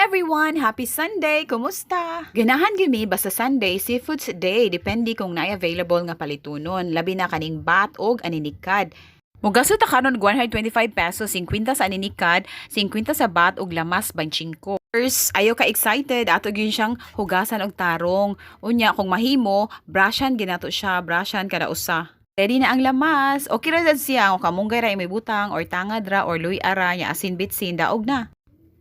Everyone! Happy Sunday! Kumusta? Ganahan gyud mi basta Sunday, Seafoods Day. Depende kung naay available nga palitunon. Labi na kaning bat og aninikad. Mugasto ta karon ₱125, 50 sa aninikad, 50 sa bat ug lamas 25. First, ayaw ka excited, ato gyud siyang hugasan og tarong. Unya kung mahimo, brushan ginato siya, brushan kada usa. Ready na ang lamas. Okay ra sad siya kung kamunggay ra may butang or tangad ra or luy-a ra nya asin bitsin, daog na.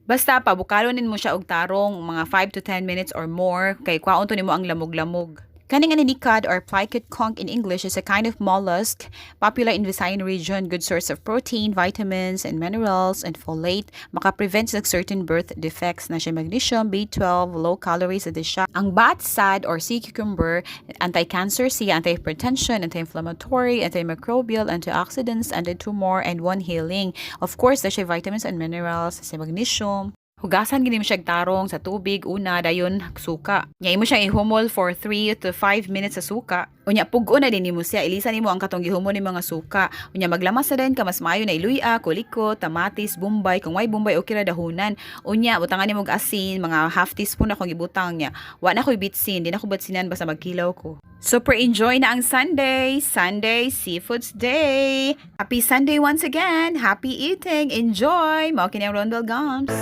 Basta pabukalonin mo siya og tarong mga 5 to 10 minutes or more kay kwaon to nimo ang lamog-lamog. Kaning aninikad or plicate conch in English is a kind of mollusk popular in Visayan region, good source of protein, vitamins, and minerals, and folate. Maka-prevent sa certain birth defects na siya magnesium, B12, low calories na siya. Ang bat sad or sea cucumber, anti-cancer siya, anti-hypertension, anti-inflammatory, antimicrobial, antioxidants, anti-tumor, and wound healing. Of course, na siya vitamins and minerals, sa magnesium. Hugasan gini mo siya tarong sa tubig una, dayon suka. Nya imo siyang ihumol for 3 to 5 minutes sa suka. Unya pug-o na din nimo siya, ilisa nimo ang katong gihumol ni mga suka. Unya maglamas na din ka, mas maayo na iluya, kuliko, tamatis, bombay, kung way bombay okay ra dahunan. Unya butangan nimo og asin, mga half teaspoon akong ibutang niya. Wa na koy bitsin, di na ko bitsinan basta magkilaw ko. Super enjoy na ang Sunday, Sunday Seafoods Day. Happy Sunday once again. Happy eating. Enjoy. Mao kini ang Rondel Gums.